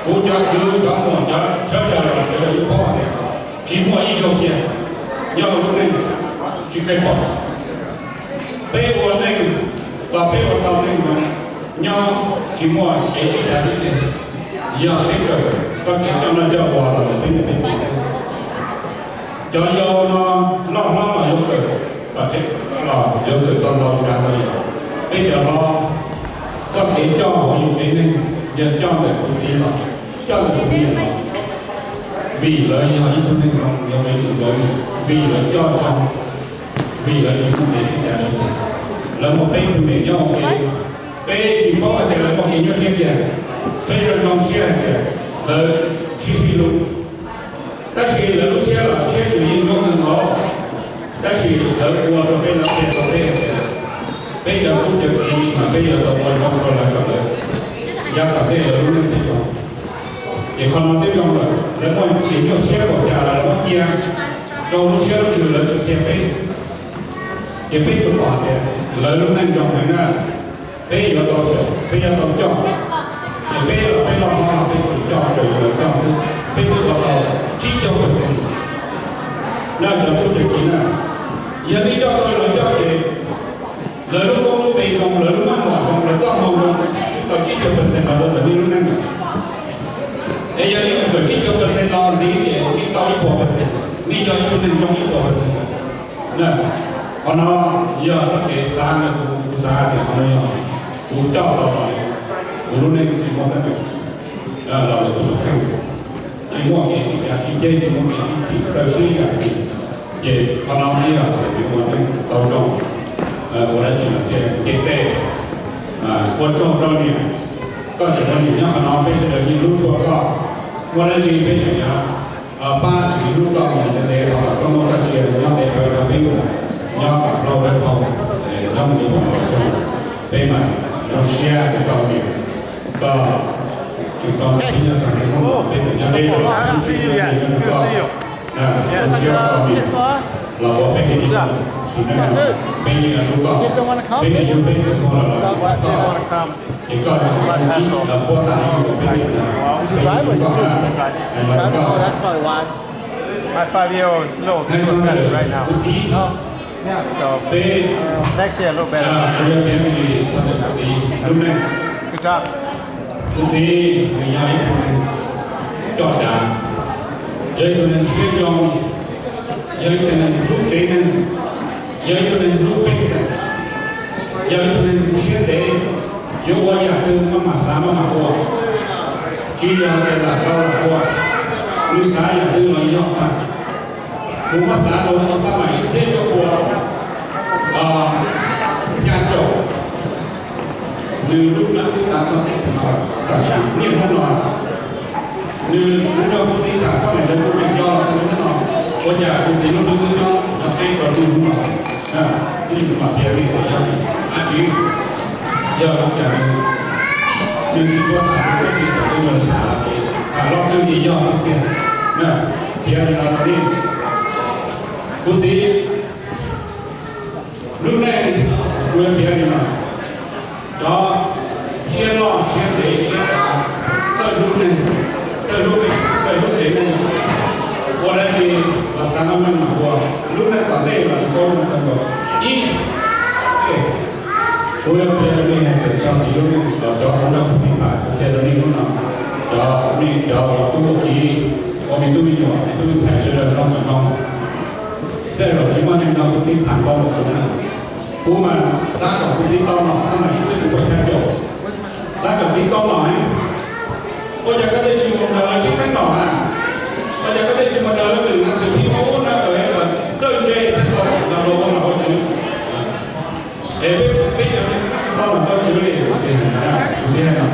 Kuv cov kwv cov muam cov sawv daws los sawv daws yeej paub hais tias tsis muaj ib zaug tiag nyob hauv lub neej tsis qhia pom. Peb ua neej los peb ua tau neej no nyob tsis muaj kev sib cav sib ceg, yog peb kawm txoj kev coj noj coj ua los ntawm peb niam peb txiv xwb. Cov yau no loj hlob los yuav kawm, los yuav kawm tau ntau li cas los yog peb cov hlob, txoj kev coj hauv yus tsev neeg yog coj ntawm kuv txiv los coj ntawm kuv niam los, vim lawv yog ib tug neeg zoo, yog vim lawv, vim lawv coj zoo, vim lawv tsis muaj kev sib cav sib ceg. Lawv muaj peb tug niam nyob ua ke, peb tsis paub hais tias lawv muaj kev nyuaj siab tiag, peb zoo zoo siab hais tias lawv sib sib hlub. Tab sis lawv lub siab los siab ntsws yeej nyuaj kawg nkaus, tab sis lawv ua rau peb, lawv qhia rau peb hais tias peb cov tub cov kiv mas peb yuav tau ua zoo rau lawv kom lawv yav tom ntej lawv lub neej thiaj zoo. Ces qhov no twb zoo lawm, lawv muaj kev nyuaj siab kaum cas los lawv muab cia rau lub siab lub ntsws, lawv tsis qhia peb. Ces peb tsuas pom tias lawv lub neej zoo heev na, peb yuav tau xyaum, peb yuav tau coj. Ces peb los peb loj hlob los peb tsuas coj raws li lawv coj xwb, peb twb ua tau tsib caug percent. Na cov tub cov kiv na, yog nej coj tau lawv coj ces lawv lub koob lub npe zoo, lawv lub maj mam zoo, lawv txoj hmoo zoo, twb tau tsib caug percent los rau ntawm nej lub neej. Es yog nej mus kawm tsib caug percent los ntxiv ces nej tau ib puas percent, nej yog ib tug neeg zoo ib puas percent. Na, qhov no yog txoj kev xav ntawm kuv, kuv xav tias qhov no yog kuv coj tau los kuv lub neej tsis muaj teeb meem los ntawm kuv tus kheej, tsis muaj kev sib cav sib ceg, tsis muaj kev sib phim txawj sib yam ntxim. Ces qhov no yeej yog qhov uas ua neej tau zoo, ua dab tsi los thiaj nce teg. Ua tsaug rau niam, koj tseem ua niam nyob qhov no, peb sawv daws yeej hlub tshua koj. Muaj dab tsi peb tseem yuav pab tseem yuav hlub koj mus ntev ntev, thov kom koj muaj txoj sia nyob ntev dhawv rau peb mus, nyob kom plaub peb phau, nyob mus li pom los xyoo, peb mam zoo siab tias koj ua niam, koj tseem tau peb nyob txog niaj hnub no, peb tseem nyob deb los peb nyob nrog koj. Zoo siab koj niam los ua peb niam ib zaug, sim neej no peb yeej hlub koj, peb niam yug peb tus tuag los los hlub koj, ces koj ib los puab tas ib los peb niam ntag, peb yeej hlub koj na, hais los koj. Hais txog ntawm kuv txiv, peb, kuv yuav piav me ntsis txog ntawm kuv txiv lub neej. Kuv txiv nws yog ib tug neeg coj dav, yog ib tug neeg siab zoo, yog ib tug neeg hlub tsev neeg, yog ib tug neeg hlub pej xeem, yog ib tug neeg siab ntev, yuav ua yam twg maj mam xav maj mam ua, tsis yog tias lam tau lam ua, nws xav yam twg los yog tag. Kuv muab xav rau xab maim ib txhiab cuaj pua xya caum, nws lub neej twb xav txog tej no tam sim niaj hnub no. Nws, kuv nrog kuv txiv tham txog ntawm ntawd kuv tseem nco los txog niaj hnub no, ua cas kuv txiv lub hlwb twb nyob nyob teb rau niaj hnub no. Ib yam mam piav li tias yog dab tsi, yog ua cas nws tsis tshua tham, tab sis thaum twg nws tham los tham loj twg ces yog tiag tiag. Piav li no rau nej, kuv txiv lub neej, kuv yuav piav li no, cov siab loj siab ntev siab dav, txawj hlub neeg, txawj hlub pej xeem, txawj hlub tsev neeg, ua dab tsi los xav maj maj mam ua, lub neej tom ntej los nws paub zoo kawg nkaus. Ib, kuv yuav qhia rau nej hais tias txog txiv lub neej los cov kuv nrog kuv txiv tham, kuv qhia rau nej hnub no, cov nej cov uas tub uas kiv, ua me tub me nyuam, me tub me ntxhais sawv daws mloog kom zoo. Tej zaum tsis muaj neeg nrog kuv txiv tham tau npaum kuv na. Kuv mas xav kom kuv txiv tau nom, xav mas ib txwm kuv pab xya caum, xav kom txiv tau nom heev. Ua cas koj tej tsis mus nrog lawv sib teeb nom na? Ua cas koj tej tsis mus nrog lawv lwm haiv xwm phim ua ub na tawm los txawj ntse thiab tau nrog luag ua nom ua tswv? Es peb cov neeg tau nom tau tswv li kuv txiv hais no, kuv txiv hais no,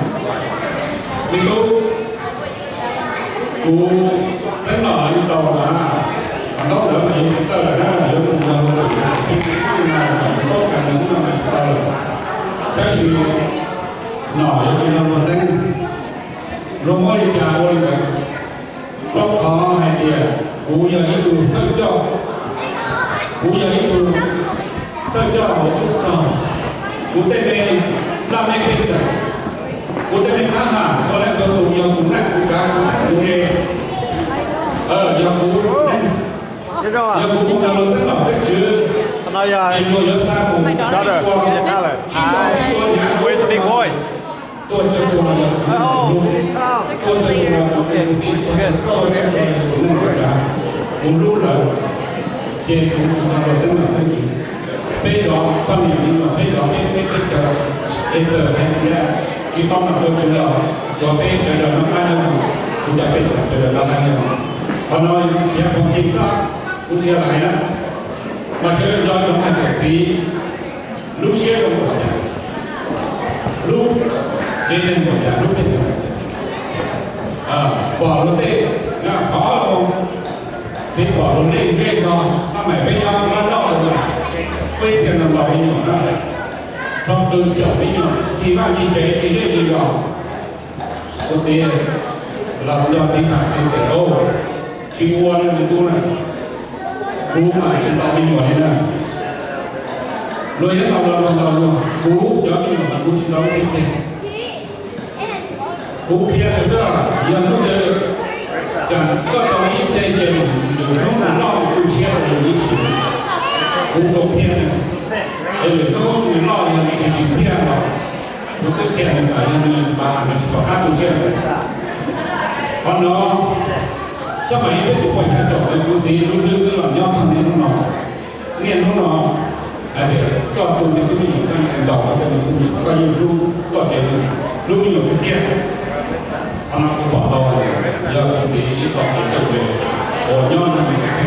me tub, kuv teeb nom los yeej tau mas, ntaub ntawv mas yeej tsis txawj lawm na, yuav mus nrog luag lwm haiv xwm phim no kom paub kag ntawv hnub no mas tsis tau lawm. Tab sis nom yuav tsis nrog luag txeeb, luag muab li cas ua li ntawd. Rau qhov hais tias kuv yog ib tug thawj coj, kuv yog ib tug thawj coj hauv tub rog, kuv tej me laj mej pej xeem, kuv tej me thab ham txhua leej txhua tus yog kuv neej kuv Ces luag yuav xa mus ua sib ntaus sib tua hnyav rau tuaj coj tus no, tuaj coj tus no, tuaj coj tus no, tus kwv tij, tus neej tsa, kuv hlub lawm, ces kuv tsis tau luag txeeb los txeeb tsis. Peb zov poj niam me nyuam, peb zov peb teb peb chaw, es txawm hais tias tsis tau mam tua tswv los tsuav peb sawv daws noj qab nyob zoo, kuv cov pej xeem sawv daws noj qab nyob zoo. Qhov no yog qhov kev txhaj, kuv tsis yog hais na, mas sawv daws nco ntsoov hais tias txiv lub siab zoo npaum cas, hlub tsev neeg npaum cas, hlub pej xeem npaum cas. Pom luag tej qhov ob los, txiv pom luag nej ntsej muag, xab maim peb nyob lab noj lawm, peb txhia ntau ntau me nyuam na, rho qw caum me nyuam, ci vaj ci tsev, ci zej ci zos. Kuv txiv los nco txiv tham txiv tias, tsis ua li me tub na, kuv mas tsis tau me nyuam li na. Luag yeej tau los luag ntau luag, kuv cov me nyuam mas kuv tsis tau lub txim kiag. Kuv qhia tus xwb los yog hnub twg cas koj tau ib teg ces lwm hnub nws noj nws tu siab rau nws ib sim. Kuv tau qhia nws, es lwm hnub nws noj yog nws tsis tsim txiaj los kuv twb qhia nws tas yog nws mas nws tsis pom qab tu siab. Qhov no xab maim ib txhiab cuaj puas xya caum ntawd kuv txiv lub hlwb twb los nyob txog niaj hnub no. Niaj hnub no hais tias koj tu me tub me nyuam, koj tsis ntaus koj tej me tub me nyuam, koj yeej hlub koj tsev neeg, hlub me nyuam tiag tiag. Qhov no kuv pom tau yog kuv txiv ib qho kev cawm seej uas nyob nrog nws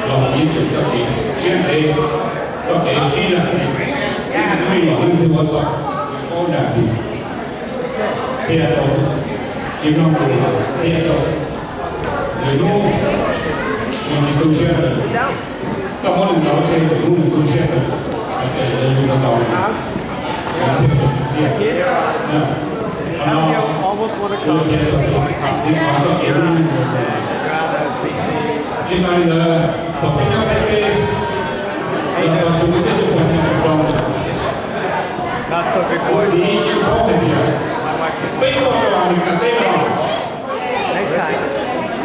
los ib txwm txoj kev siab ntev, txoj kev sib zam txim, ib me tub me nyuam leej twg ua txhaum paub zam txim, qhia rau, tsis mloog tus qhia rau, lwm hnub nws tsis tu siab lawm, koj muab nws ntaus tes, lwm hnub nws tu siab lawm, hais tias yog yus ntaus nws, nws thiaj tsis tsim txiaj. Qhov no kuv qhia rau txiv qhov txoj kev hlub neeg. Tsis tas li ntawd, thaum peb nyob Thaib teb los txog xyoo ib txhiab cuaj puas xya caum rau, kuv txiv yeej paub hais tias peb tuaj rau Amelikas teb no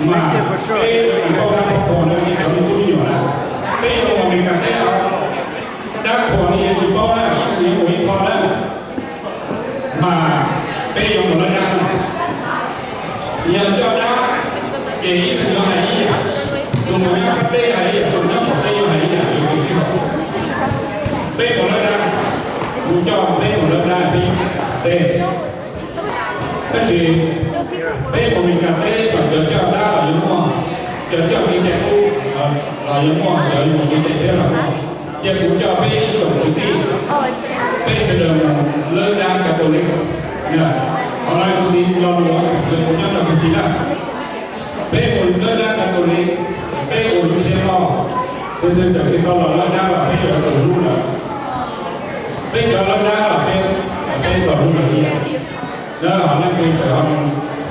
mas peb tsis paub dab paub qhua na, cov me tub me nyuam na, peb yuav mus Amelikas teb os, dab qhuas li yuav tsis paub na, yuav mus ib qho na, mas peb yuav mus lawv dab no. Yog coj dab ces ib leeg yuav hais ib yam, tus mus nyob qab teb hais ib yam, tus nyob qaum teb yuav hais ib yam, yuav tsis sib haum. Peb mus lawv dab, kuv coj peb mus lawv dab peb teb. Tab sis peb mus Amelikas teb mas cov coj dab los yuav muaj, cov coj kev cai qub los yuav muaj, cov mus kev cai tshiab los muaj. Ces kuv coj peb ib tsoom kwv tij, peb sawv daws mus lawv dab Catholic. Qhov no kuv txiv lo lus, kuv nyob nrog kuv txiv na. Peb mus lawv dab Catholic, peb ua lub siab loj, tus twg txawm tsis tau los lawv dab los peb yuav tau hlub lawm. Peb cov lawv dab los peb, peb tau hlub lawm ib yam. Ho leej twg txawm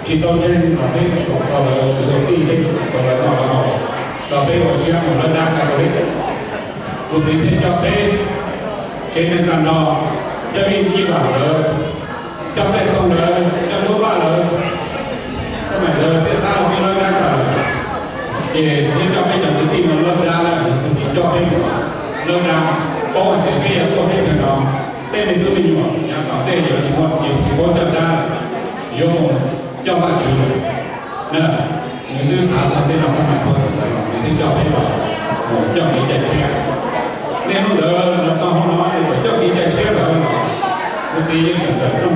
tsis tau ntseeg los peb koom tau lawv kwv tau tij, peb koom tau lawv noj lawv haus, los peb ua siab mus lawv dab Catholic. Kuv txiv thiaj coj peb tsev neeg tag nrho, coj Vij Yij Vam lawv, coj Nplej Toog lawv, coj Ntuj Vaj lawv, coj Maim lawv thiaj xav los peb lawv dab tag lawm. Ces thiaj coj peb cov kwv tij no lawv dab lawm, kuv txiv coj peb lawv dab, paub hais tias peb yuav tuaj teb chaws no, tej me tub me nyuam yav tom ntej yuav tsis muaj, yuav tsis paub coj dab lawm, yuav mus coj Vajtswv lawm. Nws twb xav txog tej no xab maim puag thaum ntawd los nws thiaj coj peb los mus coj kev cai tshiab. Niaj hnub ntawd los txog hnub no nws txawm coj kev cai tshiab lawm los kuv txiv yeej tseem tawm rooj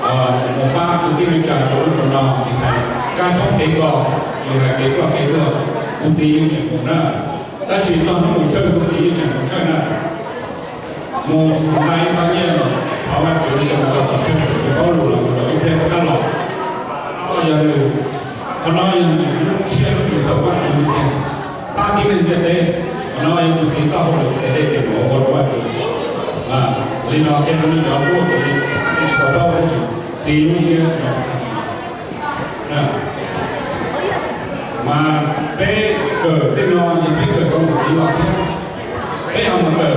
tawm mus pab kwv tij neej tsa rau lub rau no, tsis hais kab tshoob kev kos, tsis hais kev ploj kev tuag, kuv txiv yeej tseem mus na. Tab sis txog hnub mus tshawj kuv txiv yeej tseem mus tshawj na. Mus nqa ib qho nyiaj los thov Vajtswv rau tso tom tshawj, tsis paub lus los mus rau ib pliag rov qab los. Qhov no yog nws, qhov no yog nws lub siab lub tswv thawm Vajtswv tiag tiag, pab tib neeg ntiaj teb. Qhov no yog kuv txiv txoj hauj lwm tes dej tes duav ua rau Vajtswv. Li no thiaj li cov tuaj tus tsis tau paub tab sis txiv lub siab no. Mas peb kawm tej no yog peb kawm tau niam txiv los thiab, peb ho mus kawm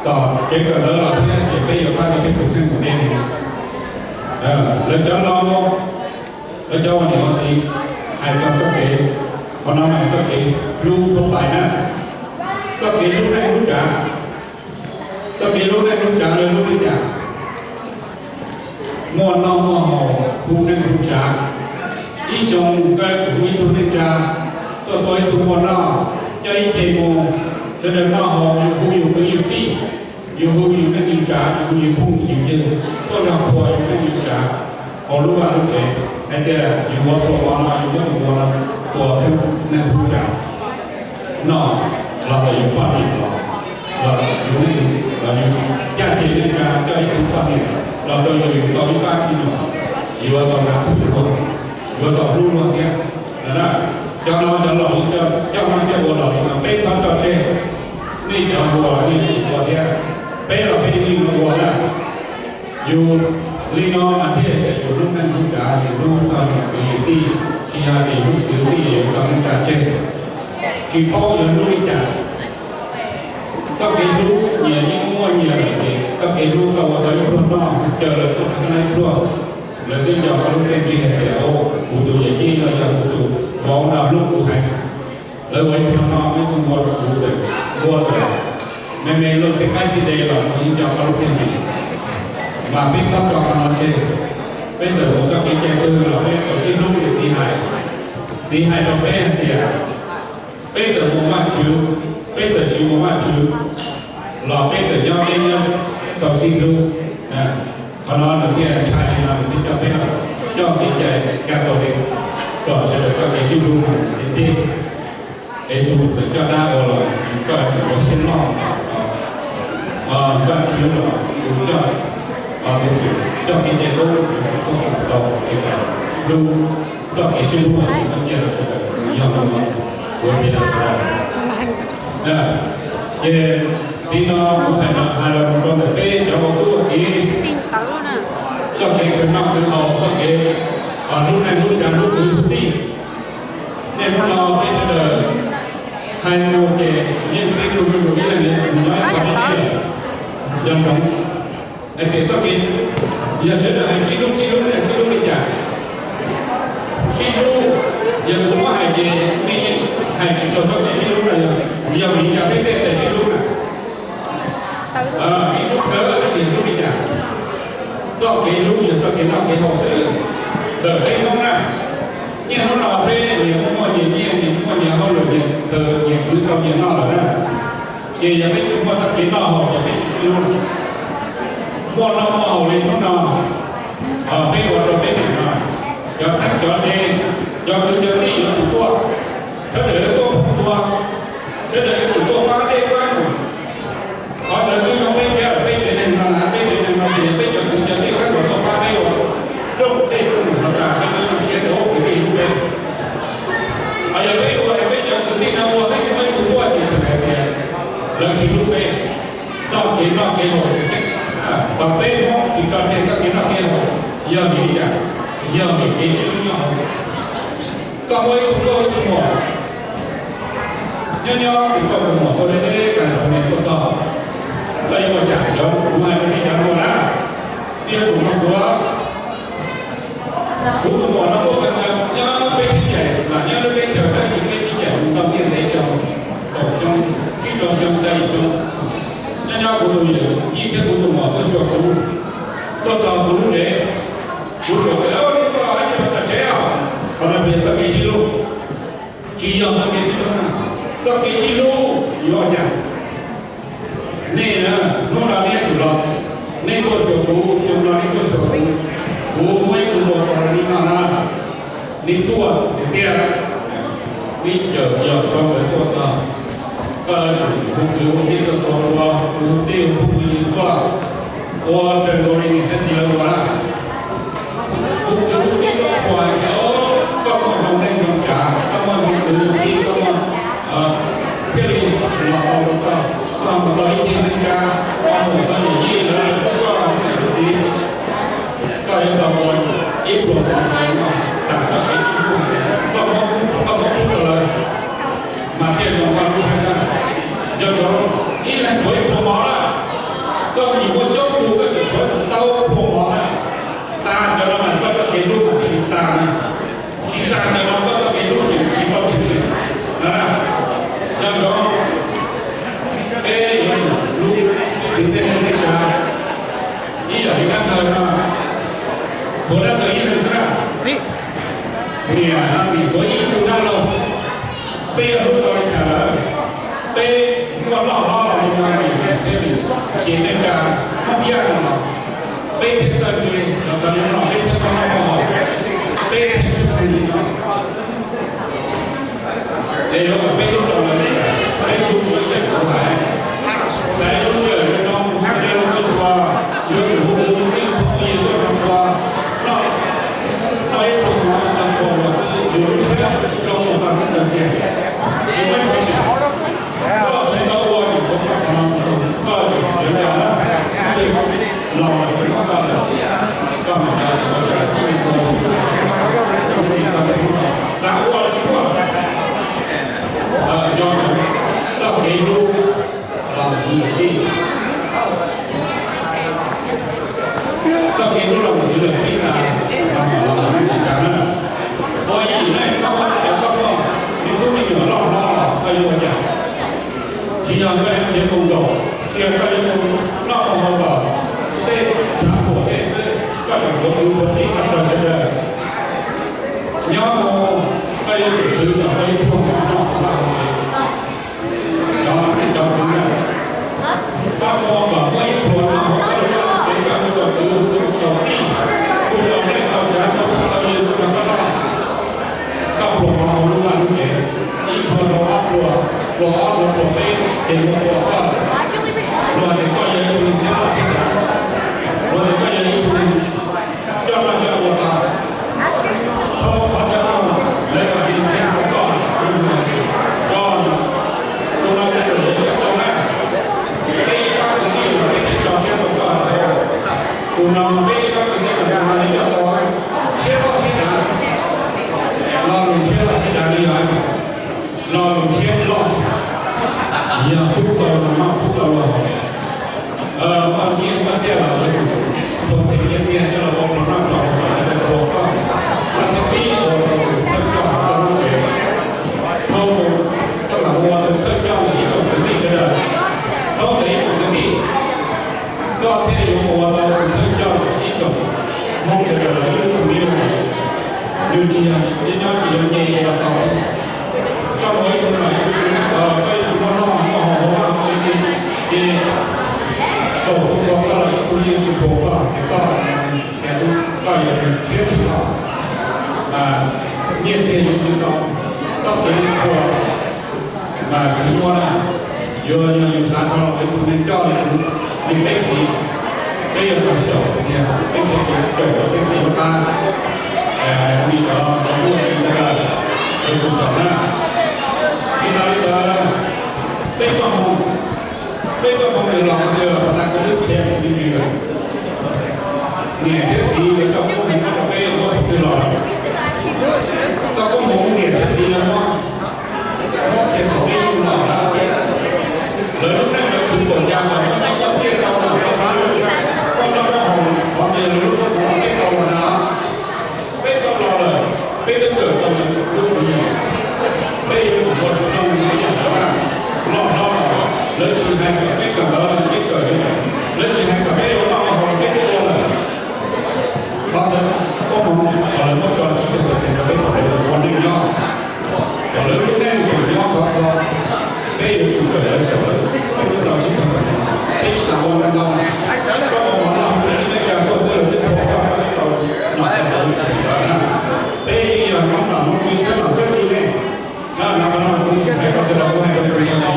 tom tsev kawm ntawv los thiab ces peb yuav pab tau peb tus kheej tus dej. Lawv cov laus, lawv cov ua niam ua txiv hais txog txoj kev, qhov no mas txoj kev hlub thuab pais na. Txoj kev hlub neej hlub tsav, txoj kev hlub neej hlub tsav lawv hlub li cas? Muaj noj muaj haus, hu neej hu tsav. Ib xyoo koj hu ib tug neej tsa, tuaj tua ib tug muaj noj, coj ib ce mus, sawv daws noj haus, yus hu yus kwv yus tij, yus hu yus neej yus tsav, yus hu yus phooj yus ywg, tuaj nrog qhuas yus neej yus tsav hauv lub vaj lub tsev, hais tias yus ua pluas mov no, yus muab tus mov no tua neej hlub tsav noj los ntawm yus poj niam los, los yus neej, los yus caj ces neej tsa coj ib tug poj niam los rau yus, yus tau ib pab tij no, yuav tau nav thwm luag, yuav tau hlub luag thiab. Cov no cov laus coj noj coj ua los li no peb txhob coj tseg. Nej cov ua los nej tsis ua thiab, peb los peb yeej ua na. Yus li no mas thiaj tias yus hlub neej hlub tsav, yus hlub txog yus kwv yus tij, tsis yog tias yus hlub kwv tij yus tso neej tsa tseg. Tsis paub yus hlub li cas. Txoj kev hlub nyias yeej muaj nyias lawm ces txoj kev hlub koj ua tau ib pluag noj, caw lawv tuaj noj ib pluag, lawv twb nco koj lub txiaj ntsig hais tias, kuv tus yawm yij no yog kuv tus vauv no hlub kuv heev. Lawv ua ib pluag noj, muaj ib tug npua rau kuv, npua tawm me me luaj txij qaib txij dev los kuv yeej nco koj lub txiaj ntsig. Mas peb txhob tso qhov no tseg. Peb txawm mus txoj kev cai twg los peb tau sib hlub li txiv hais. Txiv hais rau peb hais tias, peb txawm mus Vajtswv, peb txawm tsis mus Vajtswv los peb txawm nyob peb nyob, peb tau sib hlub. Qhov no nws thiaj ntshai li no nws thiaj coj peb coj kev cai Catholic kom sawv daws txoj kev sib hlub mus ua ke. Es tus txawm coj dab ua los koj tseem ua siab loj, Vajtswv los tus coj, tus tseem coj kev cai Catholic tau es kom hlub, txoj kev sib hlub no tsis muaj cia rau sawv daws, yog li no kuv tias sawv daws. Ces txiv no kuv hais no hais los mus rau ntawm peb cov ua tub ua kiv, txoj kev khwv noj khwv haus, txoj kev hlub neej hlub tsav hlub kwv hlub tij. Niaj hnub no peb sawv daws hais mus ces yeej sib hlub, ib leeg mus nyob ib qho ib tij lawm. Nco ntsoov hais tias txoj kev, yog sawv daws hais sib hlub sib hlub no sib hlub li cas? Sib hlub, yog kuv muab hais ces nej yeej hais tsis txog txoj kev sib hlub no, yog vim li cas peb thiaj tias sib hlub na? Ib hlub kawg tab sis hlub li cas? Txoj kev hlub yog txoj kev noj kev haus xwb. Ntawm peb Hmoob na, niaj hnub no peb nyias muaj nyias nyiaj, nyias muaj nyias hauj lwm, nyias khaws nyias khwv tau nyias noj lawm na. Ces yog peb tsis muaj txoj kev noj haus ces peb tsis sib hlub. Muaj noj muaj haus li hnub no, peb ua rau peb niam no, cov txheeb cov ze, cov kwv cov tij yuav tsum tuaj, sawv daws yuav tuaj phooj txhua, sawv daws yuav tsum tuaj pab dej pab num. Qhov ntawd twb zoo peb siab, peb tsev neeg no na, peb tsev neeg no ces peb cov kwv cov tij sawv daws tuaj pab peb ua rooj dej rooj num no tas peb twb zoo siab rau kwv tij hlub peb. Ho yog peb ua es peb cov kwv tij no ua peb tsis muaj ib tug tuaj ces txawm hais tias lawv tsis hlub peb. Txoj kev noj kev haus tseem ceeb, thaum peb Hmoob tsis tso tseg txoj kev noj kev haus, yog vim li cas? Yog vim kev sib hlub nyob hauv. Koj muaj ib tug nkauj ib tug muam, nyob nyob tus nkauj tus muam tuaj deb deb California tuaj txog, koj yuav ua cas? Cov kuv hais rau nej cov hluas na, nej yuav tsum mloog kuv. Kuv tus muam no tuaj nyob peb sib cais, lam nyob lub teb chaws tab sis peb sib cais mus tau ntiaj teb xyoo, kaum xyoo, tsib rau xyoo, xya yim xyoo. Nyob nyob kuv tus yawm yij thiab kuv tus muam tuaj xyuas kuv, tuaj txog kuv lub tsev, kuv tsuas hais tias, nej tuaj los nej los tom tsev os. Qhov no puas yog txoj kev sib hlub? Tsis yog txoj kev sib hlub na. Txoj kev sib hlub yuav ua cas? Nej na, hnub no nej yuav tsum los, nej tuaj xyuas kuv, xyoo no nej tuaj xyuas kuv, kuv muaj ib tug npua rau nej noj na. Nej tuaj tiag tiag, nej cawm yog tau nkawd tuaj txog, koj yuav tsum hu kwv hu tij tuaj tua npua, hu tij hu phooj hu ywg tuaj, ua raws nkaus li niam thiab txiv lawv ua na. Hu kwv hu tij tuaj qhuas tias, koj muaj zoo neej zoo tsav, koj muaj zoo kwv zoo tij, koj muaj, thiaj li los tau rau koj, koj mus tau ib tug neej tsa, koj mus tau yawm yij lawv lawv hlub koj, lawv hlub koj txiv, koj yuav tau ua ib pluag noj, tam txoj kev sib hlub, koj muab, koj muab pub rau lawv, mas thiaj zoo koj lub siab. Yog tau ib leeg tshuav ib pluag mov na, koj nim muaj coob tug koj tseem tshuav ntau pluag mov na, tas cov no mas koj txoj kev hlub mas thiaj li tas na. Tsis tas cov no koj txoj kev hlub tseem tsis tau tshwm sim na. Yog tau Ua dab tsi ib leeg xwb na? Niam no vim tshuav ib tug dab laug, peb yuav hlub tau li cas lawm? Peb muaj loj hlob los li no, niam thiaj li ces nej cas Hmoob Yaj no los, peb thiaj txawj li los txog li no, peb thiaj txawj noj txawj haus, peb thiaj txawj li no. Es yuav kom peb hlub rau lawv, peb hlub ib yam kuv hais. Xaiv lub sij hawm no, nej lub koj txhua yuav tsum hu tus tij phooj ywg tuaj nrog ua, noj, noj ib pluag mov nrog ua los xwb, yus lub siab zoo mus txog hnub kawg kiag, tsis muaj ib qho tsim. Koj tsis tau ua ces tshuav koj qhov no mus txog koj yuav yog na, twb los tsis muaj koj lawm, koj mam nco koj cov tib neeg ua, xav ua los tsis muaj. Nco ntsoov, txoj kev hlub los mus xws lawm tij. Txoj kev hlub los mus xws lawm tij tas, los mus los mus tsis tsav na. Ua ib yim neej koj muaj cov koj muaj, me tub me nyuam loj hlob los koj yuav ua cas? Tsis yog koj yuav khiav mus nkaum, tsis yog koj yuav mus noj mus haus kom tej tshav puam tej xwb, koj tseem tshuav kwv tshuav tij tag nrho sawv daws. Nyob mus koj yuav tsum khwv kom koj ib pluag mov noj vaj haus tsev. Cov nej cov kwv na, koj ua kom muaj ib pluag noj haus koj lub vaj lub tsev, koj hu rau kwv hu rau tij, hu rau neej tau tsav tau yawg tuaj nrog koj noj. Koj pluag mov haus lub vaj lub tsev, ib pluag rau ob pluag, pluag ob pluag pluag peb, ces luag ua koj, luag tias koj yog ib tug neeg siab loj siab dav, luag tias koj yog ib tug neeg coj noj coj ua tau. Thaum qhov coj noj lawv kom tias ntseeg rau koj, koj, tus no tej zaum yuav coj tau na. Peb ib pab kwv tij los peb thiaj tso siab rau koj. Tus no peb ib pab kwv tij los tus no yuav coj tau, siab loj siab dav. Lo lus siab loj siab dav li yog, lo lus siab loj yog pub tau luag noj pub tau luag haus. Muaj nyiaj muaj txiaj los yuav tsum thau them nyiaj txiag coj los ua pluag noj pluag haus kom sawv daws qhuas koj. Koj thiaj pib ua tau tus thawj coj hauv koj lub tsev, dhau mus koj mam ua tus thawj coj ntawm ib tsoom kwv tij sawv daws, dhau ntawm ib tsoom kwv tij, koj thiaj yuav mus ua tau tus thawj coj ntawm ib tsoom Hmoob sawv daws lawv ib lub khub mi lus. Yus tsis yog nyob nyob tsis yog nce ua tau. Koj mus ib tug nom ib tug tswv, koj yuav tsum muaj noj muaj haus hauv vaj hauv tsev li, ces kaum tus qhuas koj los ib tug yeej tsis qhuas koj, ces koj, koj yog siab tsis loj, nyiaj txiag yuav khwv tau, txoj kev qhuas mas khwv muaj na. Yuav yog yus xav rau los tus neeg coj li tus neeg peb txiv, peb yuav tau xyaum tias peb thiaj caum tau peb txiv lub qab. Li cov muaj li ntawd yuav tsum caum na. Tsis tas li ntawd, peb txoj hmoo, peb txoj hmoo nws los qhov twg los puas tas kuv twb qhia kuv twb ris lawm. Niam thiab txiv lawv txoj koob hmoov muab rau peb muab thaum twg los lawm? Txoj koob hmoov niam thiab txiv lawv muab, muab kiag thaum peb yeej los na. Lawv lub neej lawv khwv npaum cas los muaj nyiaj muaj txiaj tau los koj, koj noj koj haus qhov ntawd yog lawv lub koob hmoov uas peb tau los ntag. Peb tau los lawm, peb twb kawm tau lawv lub tswv yim, peb yuav tsum ua zoo ib yam li loj hlob los. Lawv tsis hais kom peb kawm ntawv los peb kawm li, lawv tsis hais kom peb ua noj ua haus los peb twb ua lawm. Qhov ntawd koob hmoov uas lawv muab tso tsib caug percent rau peb kom lawv ua neej nyob, kom lawv lub neej tseem nyob khov kho. Peb yuav tsum kawm lawv xyaum lawm, peb twb tau tsib caug percent, peb tsis tas ua ntau ntau. Koj ua mov noj ib teb tsa tuaj xwb lawv twb qhuas koj, koj twb tau nom tau tswv li ntawd na. Peb yeej yog Hmoob nom Hmoob tswv, xeeb nom xeeb tswv ne. No, no, no, kuv hais rau sawv daws, kuv hais rau kuv yog,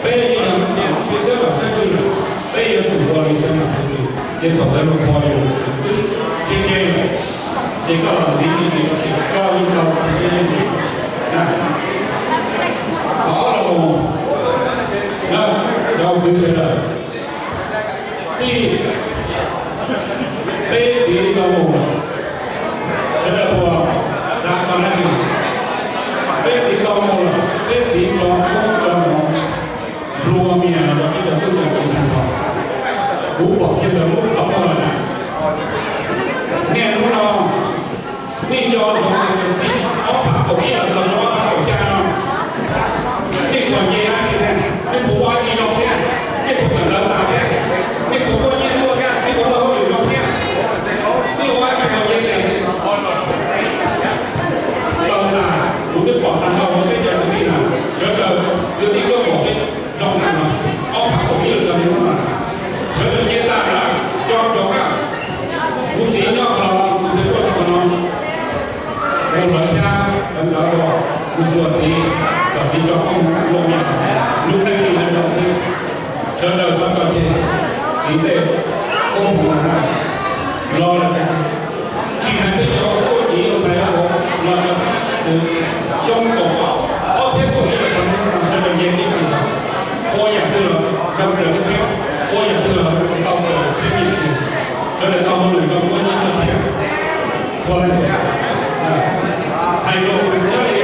peb yeej yog Hmoob nom Hmoob tswv, xeeb nom xeeb tswv lawm, peb yuav tsum ua li xeeb nom xeeb tswv. Ces thaum ntawd luag qhuas yus, yus twb ntse ntse lawm, ces koj los ntxiv li ntsis, koj yeej tau, yeej tau na. Qhov ob los mus, na, rau kwv sawv daws, txij peb txiv tau mus lawm, sawv daws puas xav txog dab tsi? Peb txiv tau mus lawm, peb txiv tso koob tso hmoov nplua mias los rau peb cov tub cov kiv tag nrho. Kuv pom kiag ntawm lub qhov muag lawm na. Niaj hnub no nej nco ntsoov tias txij ob phav kaum ib los txog rau ob phav kaum xya no, nej puas nce dab tsi thiab? Nej puas ua dab tsi zoo thiab? Nej puas kawm ntawv tas thiab? Nej puas muaj nyiaj tuaj thiab? Nej puas tau hauj lwm zoo thiab? Nej ua dab tsi Hais rau nyob li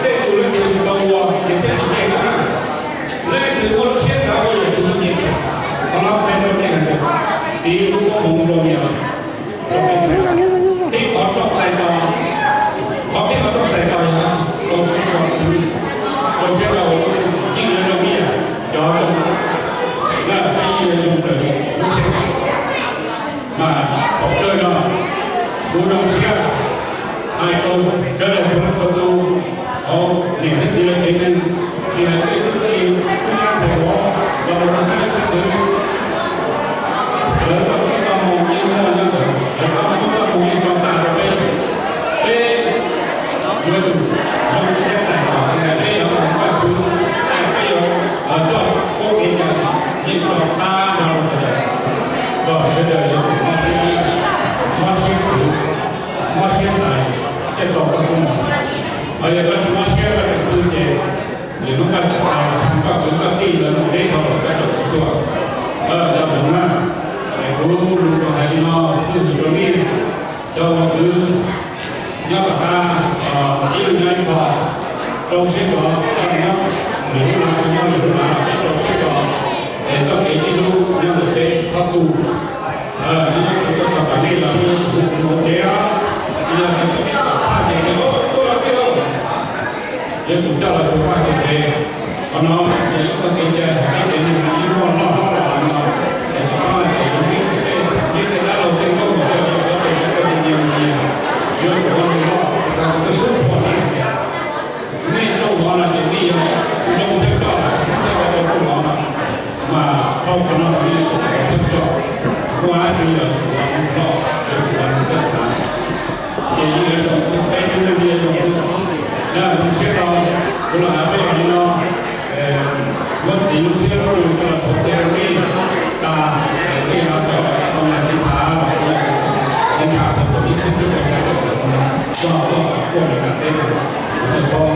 tej tus leej twg tsis tau ua ces thiaj tsis nce na. Leej twg muaj lub siab xav ua yam twg yeej nce. Qhov no qhia rau nej hais tias txiv lub koob hmoov rau niam, rau peb, qhib qhov rooj txais tos, qhov qhib qhov rooj txais tos yog rau txiv rau kwv, rau siab rau yeej yuav zoo ib yam cov zoo, na peb yeej yuav zoo raws li lub siab xav. Mas thaum kawg no kuv zoo siab hais rau sawv daws txhua leej txhua tus hauv niam thiab txiv lawv tsev neeg, tsis hais tej tub tub nyab ntxhais vauv los rau sab leej sab twg, lawv txoj koob txoj hmoov yeej muaj nyob ntawd, lawv txoj koob txoj hmoov yeej tso tag rau peb. Peb yuav tsum zoo siab txais tos, tsis hais peb yuav mus Vajtswv, tsis hais peb yuav coj txoj kev cai yeej tso tag rau sawv daws, kom sawv daws yuav tsum mob siab, mob siab khwv, mob siab ntxhais thiaj tau koj koob hmoov. Ho yog koj tsis mob siab koj tseem pw ces lwm hnub koj tsis tau, koj kwv koj tij lawv mus deb dhau lawm koj tseem tsis tuaj. Yog tus na, es kuv lus hais li no xwb rau nej cov uas kwv nyob tom qab, ib leeg nyob ib qho, rau siab ntxov, nyob lwm lub lav, nyob lwm lub lav los peb rau siab ntxov, es txoj kev sib hlub nyob ntawm peb txhob tu. Nyob kuv tuaj txog tom nej los nej yuav tsum hu kuv mus hauv tsev os, tsis yog tias peb tom phaj ces tias tuaj los twb lauj, yuav tsum coj los tshuav vaj tshuav tsev. Qhov no yog ib txoj kev cai hauv peb tsev neeg no yeej muaj loj hlob los no, es tsis txhob hais tias yus ntsib tej, ntsib tej dab laug tej nkauj muam tej los yog tej yuav tuaj nyias nyias, yuav tsum ua neeg loj. Tag kuv tuaj xub pom nej hais tias nej rooj mov no ces nej yog zoo thiab coj, thiab ua rau rooj mov no, mas dhau qhov no rau nej yuav tsum ua thiab coj. Muaj dab tsi los yuav tsum ua neeg loj, yuav tsum ua neeg txawj xav. Ces yeej yuav tsum peb tug neeg yeej yuav tsum zoo siab tau, kuv los hais peb los li no, muab txiv lub siab lub ntsws coj los thov txij rau nej tas, nej yog cov tau nyas txiv tham los txiv tham tau txog ib tug tub tau cai rau cov tau coj tuaj Amelikas teb, kuv thiaj paub